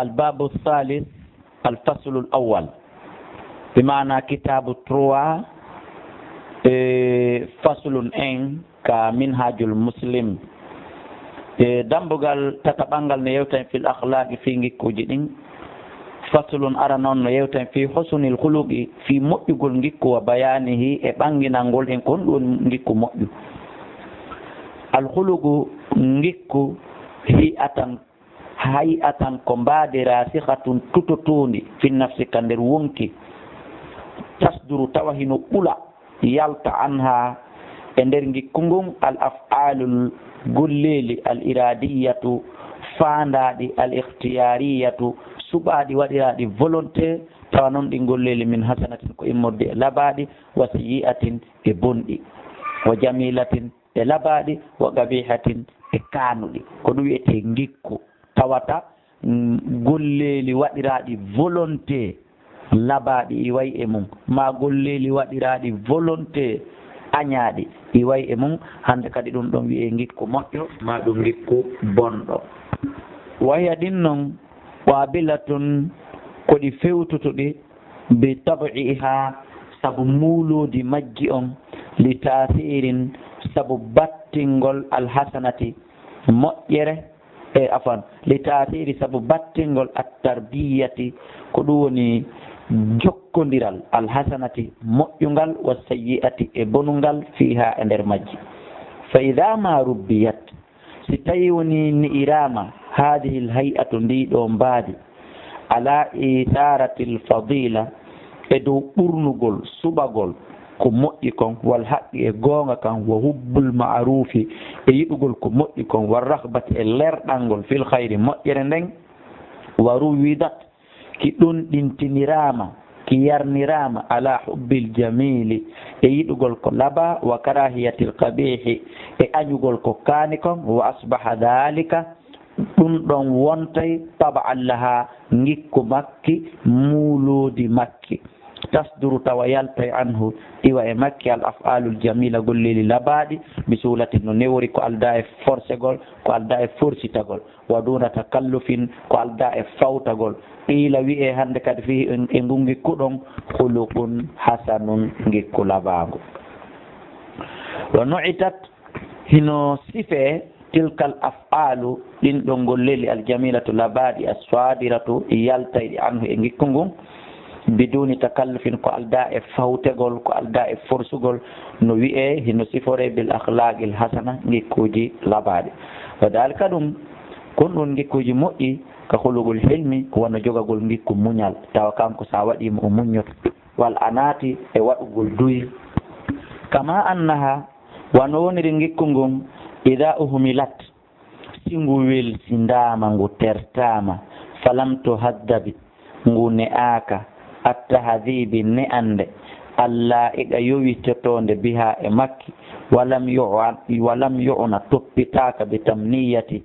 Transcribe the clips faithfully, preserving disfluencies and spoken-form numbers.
Al babu thalith, al faslul awwal. Bi maana kitaabu trois, e faslun en ka Minhajul Muslim. E dambugal tataɓangal no yewta en fil akhlaqi, fii ngikkuuji ɗin. Faslun, arano on no yewta en fii husnil khuluqi, fii moƴƴugol ngikku, wa bayanihi, e ɓanginangol en ko honɗum woni ngikku moƴƴu. Al khuluqu, ngikku, hay'atan, hay'atan, ko mbaadi, rasikhatun, tutotoondi, fi nafsi, ka nder wonki, tasduru, tawa hino ɓula, yalta, anha, e nder ngikku ngun, al af'alul, golleeli, al iradiyatu, faandaaɗi, al ikhtiyariyatu, suɓaaɗi, waɗiraaɗi volonté, tawa non ɗin golleeli, min hasanatin, ko immorde e labaaɗi, wa sayyi'atin, e bonɗi, wa jamilatin, e labaaɗi, wa qabihatin, e kaanuɗi. Ko ɗum wiyetee ngikku, tawata, mm, golleeli waɗiraaɗi volonté labaaɗi iway e mum, maa golleeli waɗiraaɗi volonté añaaɗi iway e mum. Hannde kadi ɗum ɗon wiyee ngikku moƴƴo, maa ɗum ngikku bonɗo. Wa hiya, ɗin non, qaabilatun, ko ɗi fewtutuɗi, bi tab'iha, sabu muulooji majji on, li taasirin, sabu battingol, al hasanati, moƴƴere, e afan, li taasiiri, sabu battingol, at tarbiyati, ko ɗum woni jokkondiral, al hasanati, moƴƴungal, wa sayyi'ati, e bonungal, fiiha, e nder majji. Fa idha ma rubbiyat, si tawi woni ni'iraama, hadhihi al hay'atu, ndi ɗo mbaadi, ala itharati al fadila, e dow ɓurnugol, suɓagol ko moƴƴi kon, wal haqqi, e goonga kan, wa hubbul ma'rufi, e yiɗugol ko moƴƴi kon, wa raghbati, e lerɗangol, fil khayri, moƴƴere nden, wa ruwidat, ki ɗunɗintiniraama, ki yarniraama, ala hubbil jamili, e yiɗugol ko labaa, wa karahiyatil qabihi, e añugol ko kaani kon, wa asbaha dhalika, ɗum ɗon wontay, taba'an laha, ngikku makki, muuludi makki. Tasduru, tawa yaltay, anhu, iwa e makki, al af'alul jamila, golleeli labaaɗi, bi suhulatin, no newori, ko aldaa e forsegol, ko aldaa e forsitagol, wa duna takallufin, ko aldaa e fawtagol. Qiila, wi'ee hannde kadi, fii e, e ngun ngikku ɗon, khuluqun hasanun, ngikku labaangu. Wa nu'itat, hino sifee, tilkal af'alu, ɗin ɗon golleeli, al jamilatu, labaaɗi, as sadiratu, yaltayɗi, anhu, e ngikku ngun, biduni takallufin, ko aldaa e fawtegol, ko aldaa e forsugol, no wi'ee, hino siforee, bil akhlaqil hasana, ngikkuuji labaaɗi. Wa dhalika, ɗum, kon ɗum ngikkuuji moƴƴi, ka khuluqul hilmi, wano jogagol ngikku muñal, tawa kanko sa waɗii mo o muññoto, wal anati, e waɗugol duyi. Kama annaha, wano woniri ngikku ngun, idha uhmilat, si ngu welsindaama, ngu tertaama, falam tuhaddabi, ngu ne'aaka, at-tahdhibi, ne'ande, al-la'iqa, yowitotoonde, biha, e makki, walam yu'an, walam yu'na, toppitaaka, bi tamniyati,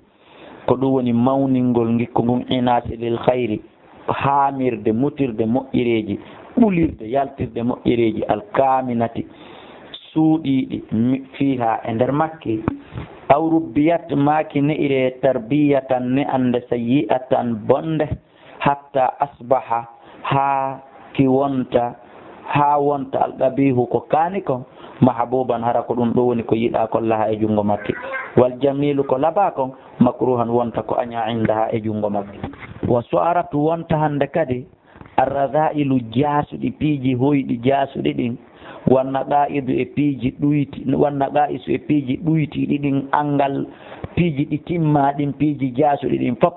ko ɗum woni mawningol ngikku ngun, inasi lil khayri, haamirde, mutirde moƴƴereeji, ɓulirde, yaltirde moƴƴereeji, al kaminati, suuɗiiɗi, mi-, fiha, e nder makki. Aw rubbiyat, maa ki ne'iree, tarbiyatan, ne'ande, sayyi'atan, bonde, hatta asbaha, haa ki wonta, haa wonta, al qabihu, ko kaani kon, mahbuban, hara ko ɗum ɗo woni ko yiɗaa kon, laha, e junngo makki, wal jamilu, ko labaa kon, makruhan, wonta ko añaa, indaha, e junngo makki. Wa su'aratu, wonta hannde kadi, arradha'ilu, jaasuɗi, piiji hoyɗi, jaasuɗi ɗin, wan naqa'idu, e piiji ɗuyti, wan naqa'isu, e piiji ɗuytiiɗi ɗin, anngal piiji ɗi timmaa ɗin, piiji jaasuɗi ɗin fof,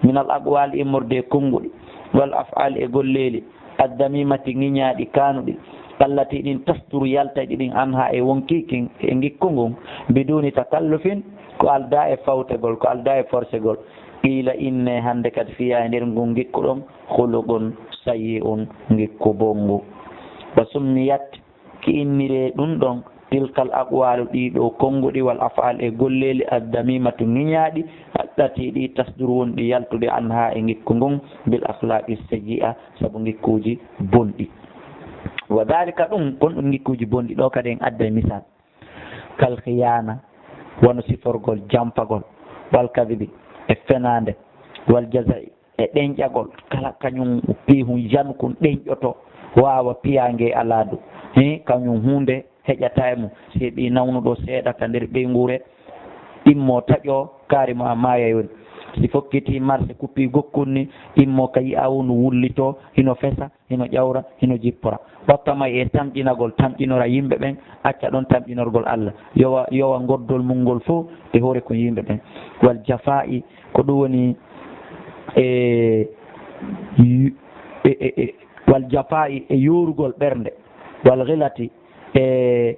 minal aqwali, immorde e konnguɗi, wal af'ali, e golleeli, addamimati, ŋiñaaɗi, kaanuɗi, allati, ɗin, tasduru, yaltayɗi ɗin, anha, e wonki kin, e ngikku ngun, biduni takallufin, ko aldaa e fawtegol, ko aldaa e forsegol. Qiila, innee hannde kadi, fiha, e nder ngun ngikku ɗon, khuluqun sayyi'un, ngikku bonngu. Wa summiyat, ki inniree ɗum ɗon, tilkal aqwalu, ɗii ɗoo konnguɗi, wal af'al, e golleeli, addamimatu, ŋiñaaɗi, allati, ɗi, tasduru, wonɗi yaltude, anha, e ngikku ngun, bil akhlaqi sayyi'a, sabu ngikkuuji bonɗi. Wa dhalika, ɗum, kon ɗum ngikkuuji bonɗi, ɗoo kadi en adday misal. Kal khiyana, wano siforgol, jampagol, wal kadhibi, e fenaande, wal jaza'i, e ɗenƴagol, kala kañum piihun janukun ɗenƴoto, waawa piyaange alaadu. He, kañum huunde heƴata e mum. Si heɓii nawnuɗo seeɗa ka nder ɓeynguure, immo taƴo kaari mo a maayay woni. Si fokkitii marse kuppii gokkun ni, immo ka yi'aa wonu wullitoo, hino fesa, hino ƴawra, hino jippora. Wakka may e tamƴinagol, tamƴinora yimɓe ɓen, acca ɗon tamƴinorgol Allah. Yowa, yowa goddol mum ngol fow e hoore kun yimɓe ɓen. Wal jafaa'i, ko ɗum woni e, e, e, e, wal jafaa'i e yoorugol ɓernde. Wal ghilati e,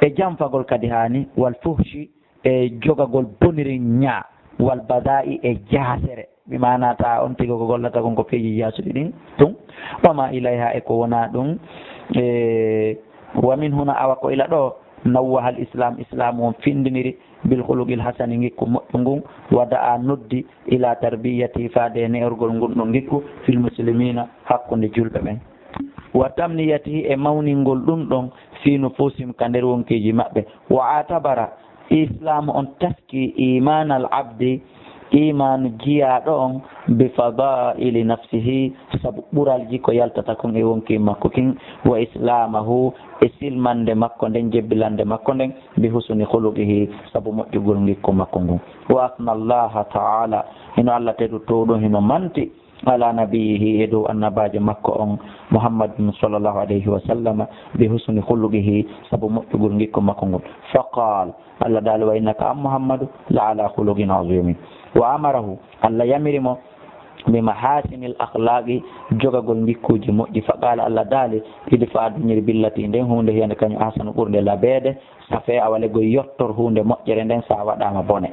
e janfagol kadi haani. Wal fuhshi e jogagol boniri ñaa, wal badaa'i e jaasere, bi maana ta on tigo ko gollata kon ko peeji jaasuɗi ɗin tun, wa ma ilayha e ko wona ɗum, e, wa min huna awa ko ila ɗo, nawwaha al islam, islam on findiniri, bil khuluqil hasani ngikku moƴƴu ngun, wa da'a noddi, ila tarbiyati faade e ne'orgol ngun ɗon ngikku, fil muslimina hakkunde julɓe ɓen. Wa tamniyatihi e mawningol ɗum ɗon, fi nufusihim ka nder wonkiiji maɓɓe, wa atabara Islaamu on taski iimaanal abdi, iimaanu jiyaaɗo on, bi fadaa'ili nafsihi, sabu ɓuralji ko yaltata kon e wonki makko kin, wa islaamahu, e silmande makko nden, jebbilande makko nden, bi husni khuluqihi, sabu moƴƴugol ngikku makko ngun. Wa asna Allaha ta'ala, hino Allah tedu towɗo hino manti, ala nabiyyihi, e dow annabaajo makko on, Muhammadun sallallahu alayhi wa sallam, bi husni khuluqihi, sabu moƴƴugol ngikku makko ngol. Fa qaal, Allah daali, wa innaka an Muhammadu la ala khuluqin azimin. Wa amarahu, Allah yamiri mo, bi mahasinil akhlaqi, jogagol ngikkuuji moƴƴi. Fa qaala, Allah daali, idfa, duñir billati, nden huunde hiyande kañum ahsanu ɓurnde labeede, safe a wale goy yottor huunde moƴƴere nden sa waɗaama bone.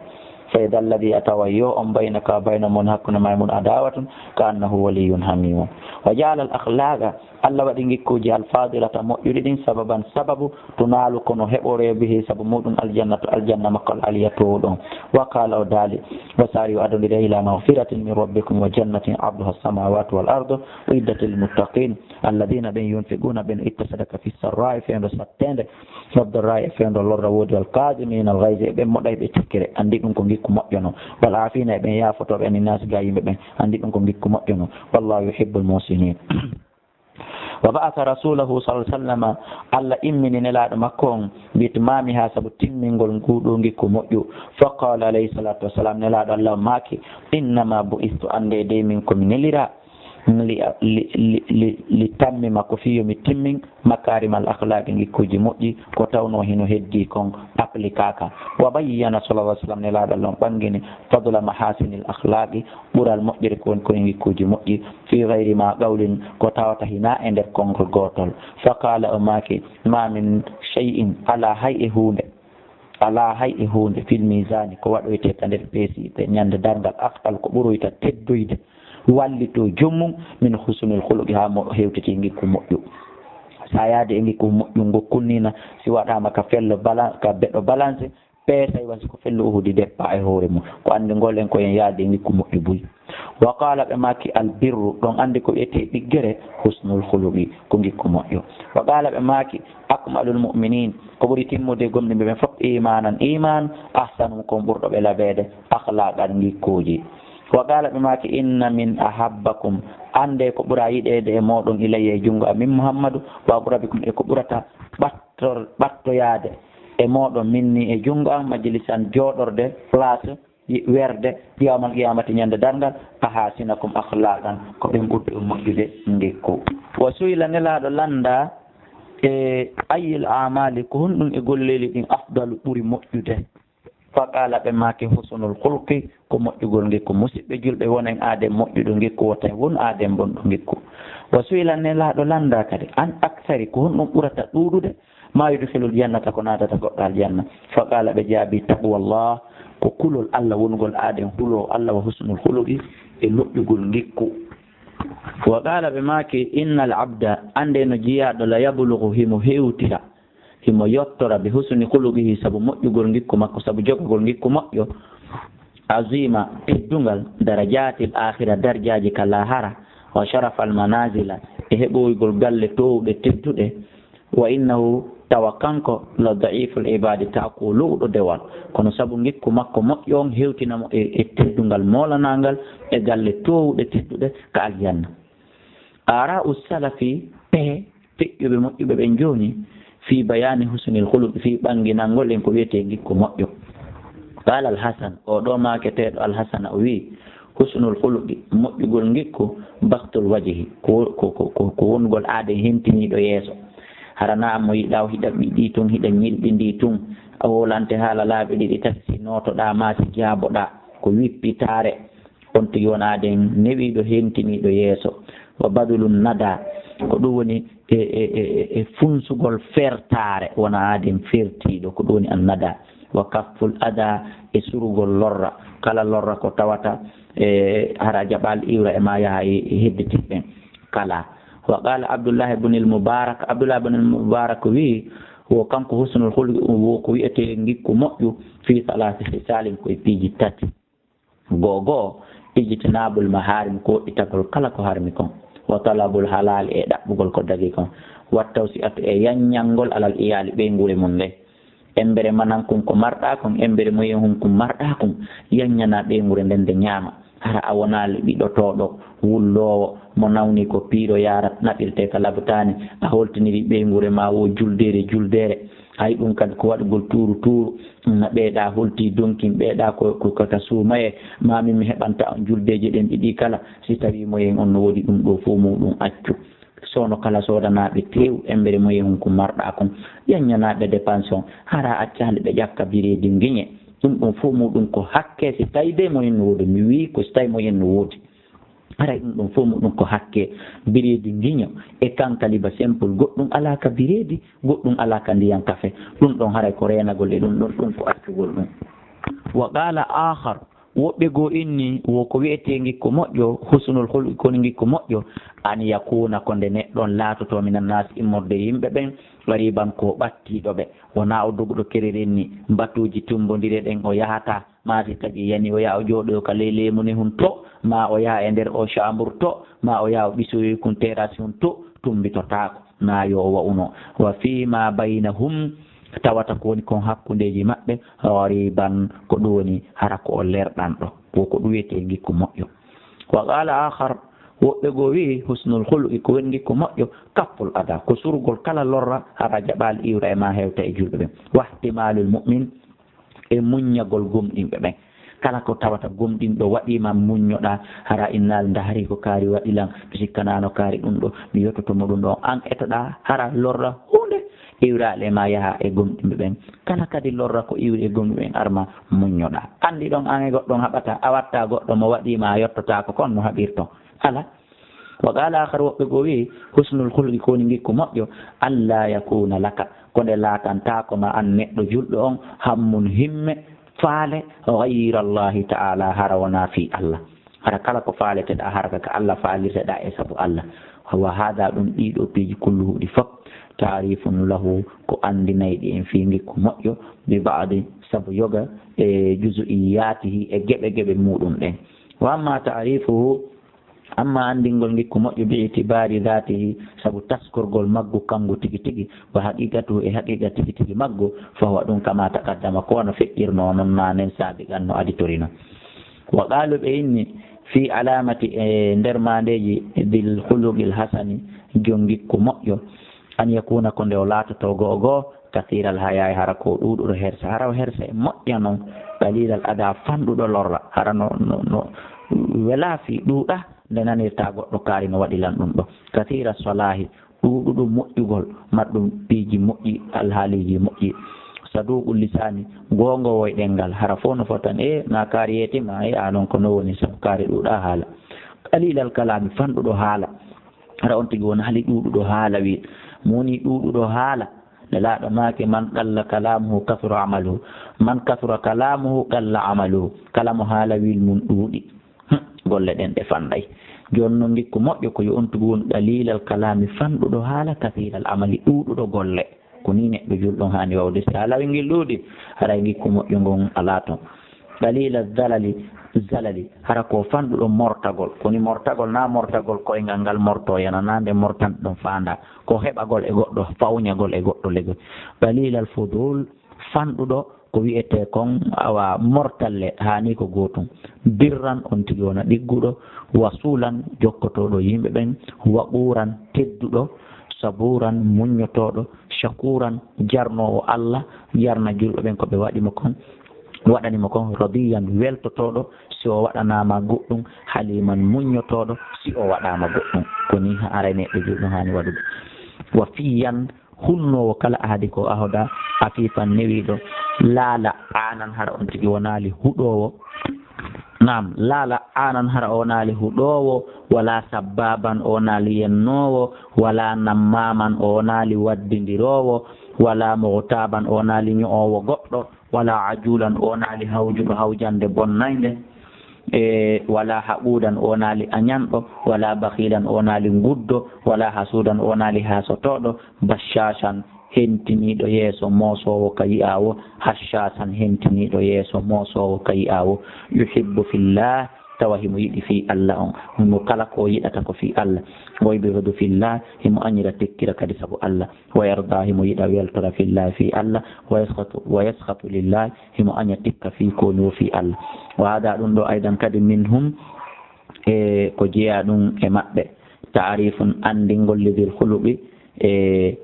Fa idha alladhi, a tawa yo on baynaka wa bayna mon, hakkunde ma e mun adawatun, ka annahu waliyyun hamimun. Wa ja'ala al akhlaqa, Allah waɗi ngikkuuji al fadilata moƴƴuɗi ɗin sababan sababu, tunalu kono heɓoree bihi sabu muɗum aljannatu aljanna makko al aliya towɗon. Wa qala o daali, wa sari'u adondire ila maghfiratin min rabbikum wa jannatin arduha as-samawati wal ardu uiddat lil muttaqin. Alladhina ɓen yunfiquna ɓen itta sadaka fi sarra'i fewndo sattende. Wabdarra'i e fewndo lorra woodi, wal kaazimiina al ghayza e ɓen moɗay ɓe tikkere, anndi ɗum ko ngikku moƴƴo non. Wal aafina e ɓen yaafotooɓe, ani naasi ga yimɓe ɓen, anndi ɗum ko ngikku moƴƴo non. Wallahu yuhibbul muhsinin. Wa ba'atha rasulahu sallallahu alaihi wasallam, Allah immini nelaaɗo makko on, bi itmamiha sabu timmingol nguɗo ngikku moƴƴu. Fa qala alayhi salatu wassalam, nelaaɗo Allah maaki, innama bu'istu, annde dey min ko mi nelira. Li, li, li, li, li tammima ko fii yo mi timmin makaarimal akhlaaqi ngikkuuji moƴƴi ko tawnoo hino heddii kon applikaaka. Wa bayyana sallallahu alaihi wasallam nelaaɗo Allah on ɓanngini fadla mahasinil akhlaaqi ɓural moƴƴere ko woni ko e ngikkuuji moƴƴi fii gayri ma qawlin ko tawata hinaa e nder konngol gootol. Fa qaala o maaki ma min shay'in alaa hay e huunde alaa hay e huunde fil miisaani ko waɗoytee ka nder peesiiɓe ñande darngal afqal ko ɓuroyta teddoyde wallitoo joom mum min husnul khuluqi haa mo hewtiti ngikku moƴƴu. Sa yaade e ngikku moƴƴu ngo kunnina si waɗaama ka fello balan ka beɗo balanse peesay wasi ko fello uhudi deppa e hoore mum ko anndi ngol en ko en yaade e ngikku moƴƴu buy. Wa qala ɓe maaki albirru ɗon anndi ko wiyetee ɗiggere husnul khuluqi ko ngikku moƴƴo. Wa qala ɓe maaki akmalul mu'minin ko ɓuri timmude gomɗimɓe ɓen fof imanan iman ahsanum kon ɓurɗo ɓe labeede akhlaqan ngikkuuji. Wa qala ɓe maaki inna min ahabbakum annde ko ɓura yiɗeede e mooɗon ilayya e junngo amin muhammadu wa aqrabikum e ko ɓurata ɓattor ɓattoyaade e mooɗon minni e junngo am majlisan jooɗorde place werde yawmal qiyamati ñande darngal ahasinakum akhlaqan ko ɓen ɓurɓe moƴƴude ngikku. Wa su'ila nelaaɗo lannda e ayyil amali ko honɗum e golleeli ɗin afdalu ɓuri moƴƴude. Fa qala ɓe maaki husnul khulqi ko moƴƴugol ngikku musiɓɓe julɓe wonen aaden moƴƴuɗo ngikku wota won aaden bonɗo ngikku. Wa su'ila nelaaɗo lannda kadi an aksari ko honɗum ɓurata ɗuuɗude ma yudkhilul jannata ko naatata goɗɗo aljanna. Fa qala ɓe jaabi taqwallah ko kulol Allah wonugol aaden huloo Allah wa husnul khuluqi e moƴƴugol ngikku. Wa qala ɓe maaki innal abda annde no jiyaaɗo la yablughu himo hewtira himo yottora bi husni khuluqihi sabu moƴƴugol ngikku makko sabu jogagol ngikku moƴƴo azima teddungal darajatil akhira darjaaji ka lahara wa sharafal manazila e heɓoygol galle towɗe tedduɗe. Wa innahu tawa kanko la da'iful ibadi, tawa ko lowɗo dewal, kono sabu ngikku makko moƴƴo on hewtina mo e, e teddungal moolanaangal e galle toowuɗe tedduɗe ka aljanna. Aara'u salafi, pehe feƴƴuɓe moƴƴuɓe ɓen jooni, fii bayaani husnil khuluq, fii ɓannginangol en ko wiyetee ngikku moƴƴo. Qaala Al-Hasan, oo ɗoo maaketeeɗo Al-Hasana, o wi'i, husnul khuluqi, moƴƴugol ngikku, bastul wajhi, ko, ko, ko, ko, ko wonugol aaden hentiniiɗo yeeso. Hara naa mo yiɗaa, o hiɗa ɓiɗii tun, hiɗa ñilɓindii tun, a wolante haala laabi ɗiɗi tati, si nootoɗaa maa si jaaboɗaa, ko wippitaare. On tigi wonaaden newiiɗo, hentiniiɗo yeeso. Wa badulun nada, ko ɗum woni e, e, e, e, e funsugol fertaare, wonaaden fertiiɗo, ko ɗum woni an nada. Wa kafful ada, e surugol lorra, kala lorra ko tawata e hara jaɓal iwra e ma yaha e, e hedditii ɓen. Kala. Wa qala Abdullah ibn al-Mubarak, Abdullah ibn al-Mubarak wi, wo kanko husnul khulqi, wo ko wiyetee ngikku moƴƴu, fi thalathi khisalin, ko e piiji tati. Goo goo, ijtinabul maharim, ko itagol kala ko harmi kon, wa talabul halal, e ɗaɓɓugol ko dagi kon, wa tawsi'atu, e yanñangol alal iyali, ɓeynguure mun nde. Embere manan kun ko marɗaa kun, embere moyen hun kun marɗaa kun, yanñana ɓeynguure nden nde ñaama. Hara a wonaali ɓiɗotooɗo, wulloowo, mo nawni ko piiro yaara naɓirtee ka labtaani, a holtiniri ɓeynguure maa wo juldeere juldeere. Hay ɗum kadi ko waɗugol tuuru tuuru, na ɓeyɗaa holtii donkin, ɓeyɗaa ko, ko, ko ka suumayee, maa min mi heɓanta on juldeeji ɗen ɗiɗi kala, si tawii moyen on no woodi, ɗum ɗoo fof muuɗum accu. Soono kala soodanaaɓe teew, embere moyen hun ko marɗaa kon, yanñanaaɓe dépense on, hara accaali ɓe ƴakka bireedi ngiñe. Ɗum ɗon fof muuɗum ko hakke, si tawii de moyen no woodi, mi wii ko si tawii moyen no woodi. Haray ɗum ɗon fof muuɗum ko hakke, bireedi ngiño e kankaliba simple, goɗɗum alaa ka bireedi, goɗɗum alaa ka ndiyan kafe. Ɗum ɗon haray ko reenagol e ɗum ɗon, ɗum ko accugol ɗum. Wa qala akhar, woɓɓe goo inni, wo ko wi'etee ngikku moƴƴo, husnul khulqi, ko woni ngikku moƴƴo, an yakuna, ko nde neɗɗo on laatotoo, minan naasi, immorde e yimɓe ɓen, qariban, ko ɓattiiɗo ɓe, wonaa o doguɗo kereren ni, batuuji tumbondire ɗen o yahata, maa si tagi yani o yaha o jooɗoyo ka ley leemune hun to, maa o yaha e nder o chambre to, maa o yaha o ɓisoyoy kun terrasse hun to, tumbitotaako, naa yo o wa'uno. Wa fima baynahum, tawata ko woni kon hakkundeeji maɓɓe, ghariban, ko ɗum woni hara ko o lerɗanɗo. Ko, ko ɗum wiyetee ngikku moƴƴo. Wa qala akhar, woɓɓe goo wi'i, husnul khuluqi, ko woni ngikku moƴƴo, kafful ada, ko surugol kala lorra, hara jaɓaali iwra e maa hewta e julɓe ɓen. Wahtimalul mu'min, e muññagol gomɗinɓe ɓen. Kala ko tawata gomɗinɗo waɗii ma, muññoɗaa, hara innaali nda hari ko kaari waɗi lan, mi sikkanaano kaari ɗum ɗo, mi yottoto mo ɗum ɗo. An etoɗaa hara lorra huunde iwraali e ma yaha e gomɗinɓe ɓen. Kala kadi lorra ko iwri e gomɗinɓe ɓen ar ma, muññoɗaa. Anndi ɗon an e goɗɗo on haɓataa, a watta goɗɗo mo waɗii ma a yottotaako kon no haɓirtoo. Alaa. Wa qala akhar, woɓɓe goo wi'i, husnul khulqi, ko woni ngikku moƴƴo, alla yakuna laka, ko nde laatantaako ma an neɗɗo julɗo on, hammun, himme, faale, ghayra Allahi ta'ala, hara wonaa fii Allah. Hara kala ko faaleteɗaa, hara ka, ka Allah faalirteɗaa e sabu Allah. Wa hada, ɗum, ɗii ɗoo piiji kulluhu, ɗi fof, ta'rifun lahu, ko anndinayɗi en fii ngikku moƴƴo, bi ba'di, sabu yoga, e juzu'iyyatihi, e geɓe geɓe muuɗum ɗen. Wa amma ta'rifuhu, amma anndingol ngikku moƴƴo, bi itibaari dhatihi, sabu taskorgol maggu kanngu tigi tigi, wa haqiqatuhu, e haqiqa tigi tigi maggu, fa huwa, ɗum, kama taqaddama, ko wano feƴƴirnoo non naanen, saabiqan, no aditorino. Wa qaalu, ɓe inni, fi alamati, e nder maandeeji, dhil khuluqil hasani, jon ngikku moƴƴo, an yakuna, ko nde o laatotoo, goo goo, kasiiral hayaay, hara ko ɗuuɗuɗo hersa, hara o hersa e moƴƴa non, qaliilal adaa, fanɗuɗo lorra, hara no, no, no welaa fii ɗuuɗa, nde nanirta goɗɗo kaari no waɗi lan ɗum ɗo, kasiira salaahi, ɗuuɗuɗo moƴƴugol, marɗum piiji moƴƴi, alhaaliiji moƴƴi, saduuqul lisaani, goongoowo e ɗemngal, hara fof no fota tan, e na kaari yeetima, e a non ko no woni, sabu kaari ɗuuɗa haala, qaliilal kalaami, fanɗuɗo haala. Hara on tigi won hali ɗuuɗuɗo haala, wi mo woni ɗuuɗuɗo haala. Nelaaɗo maaki, "Man qalla kalaamuhu kasura amaluhu." Man kasura kalaamuhu qalla amaluhu. Kala mo haala wil mum ɗuuɗi, hmm, golle ɗen ɗe fanɗay. Jooni non, ngikku moƴƴo ko yo on tigi won qaliilal kalaami, fanɗuɗo haala, kasiiral amali, ɗuuɗuɗo golle. Ko nii neɗɗo julɗo haani wawde. Si haalawel ngel ɗuuɗi, haray ngikku moƴƴo ngon alaa ton. Qalila zalali, zalali, hara ko fanɗuɗo mortagol. Koni mortagol, na mortagol koyngal ngal morto yana, na nde mortanɗo ɗum faanda. Ko heɓagol e goɗɗo, fawñagol e goɗɗo legol. Qalilal fudul, fanɗuɗo ko wiyetee kon, awa, mortalle, haani ko gootum. Birran, on tigi wona ɗigguɗo, wasulan, jokkotooɗo yimɓe ɓen, waquran, tedduɗo, saburan, muññotooɗo, shakuran, jarnoowo Allah, jarna julɓe ɓen ko ɓe waɗi mo kon, waɗani mo kon, radiyan, weltotooɗo si o waɗanaama goɗɗum, haliman, muññotooɗo si o waɗaama goɗɗum. Ko nii haray neɗɗo julɗo haani waɗude. Wafiyan, hunnoowo kala ahadi ko ahoda, afifan, newiiɗo, laa la'aanan, hara on tigi wonaali huɗoowo. Naam, laa la'aanan, hara o wonaali huɗoowo, wala sabbaaban, o wonaali yennoowo, wala nammaaman, o wonaali waddindiroowo, wala mughtaban, o wonaali ño'oowo goɗɗo, wala ajuulan, o wonaali hawjuɗo hawjande bonnaynde, e wala haquudan, o wonaali añanɗo, wala bakhiilan, o wonaali nguddo, wala hasuudan, o wonaali haasotooɗo, bashashan, hentiniiɗo yeeso moosoowo ka yi'aawo, hashashan, hentiniiɗo yeeso moosoowo ka yi'aawo, yuhibbu fillah, tawa himo yiɗi fii Alla on. Mo kala ko o yiɗata ko fii Alla. Wa yubghidu fillah, himo añira tikkira kadi sabu Alla. Wa yarda, himo yiɗa weltora fillah fii Alla. Wa yaskhatu, wa yaskhatu lillah, himo aña tikka fii ko woni wo fii Alla. Wa hada, ɗum ɗo aydan kadi, minhum, e ko jeyaa ɗum e maɓɓe. Ta'rifun, anndingol, lidil khuluqi, e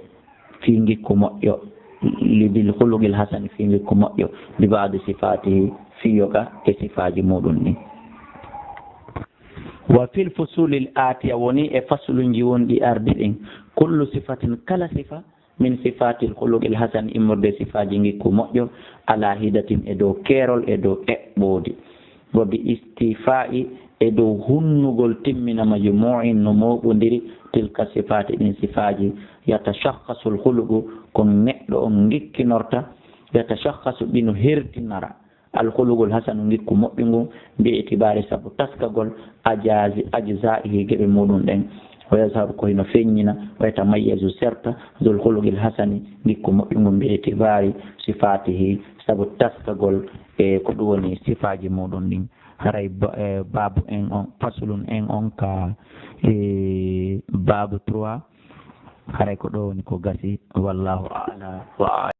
fii ngikku moƴƴo, lidil khuluqil hasani, fii ngikku moƴƴo, bi ba'di sifatihi, fii yoga e sifaaji muɗum ɗin. Wa fil fusulil atiya, woni e faslunji wonɗi ardi ɗin, kullu sifatin, kala sifa, min sifatil khuluqil hasan, immorde sifaaji ngikku moƴƴo, ala hidatin, e dow keerol, e dow eɓɓoodi. Wa bi istifa'i, e dow hunnugol timmina majmu'in no mooɓondiri tilka sifaati ɗin sifaaji, yatashakhasul khuluqu, kon neɗɗo on ngikkinorta, yatashakhasu, ɗino hertinara, al khuluqul hasanu, ngikku moƴƴu ngun, bi itibaari, sabu taskagol, ajazi, ajza'ihi, geɓe muɗum ɗen, wa yazharu, ko hino feññina, wa yatamayyazu, serta, zul khuluqil hasani, ngikku moƴƴu ngun, bi itibaari sifatihi, sabu taskagol e ko ɗum woni sifaaji muɗum ɗin. Haray ba-, e, baabu en on, fasulun en on ka, e, baabu trois, haray ko ɗo woni ko gasi, wallahu a'lam wa a'lam.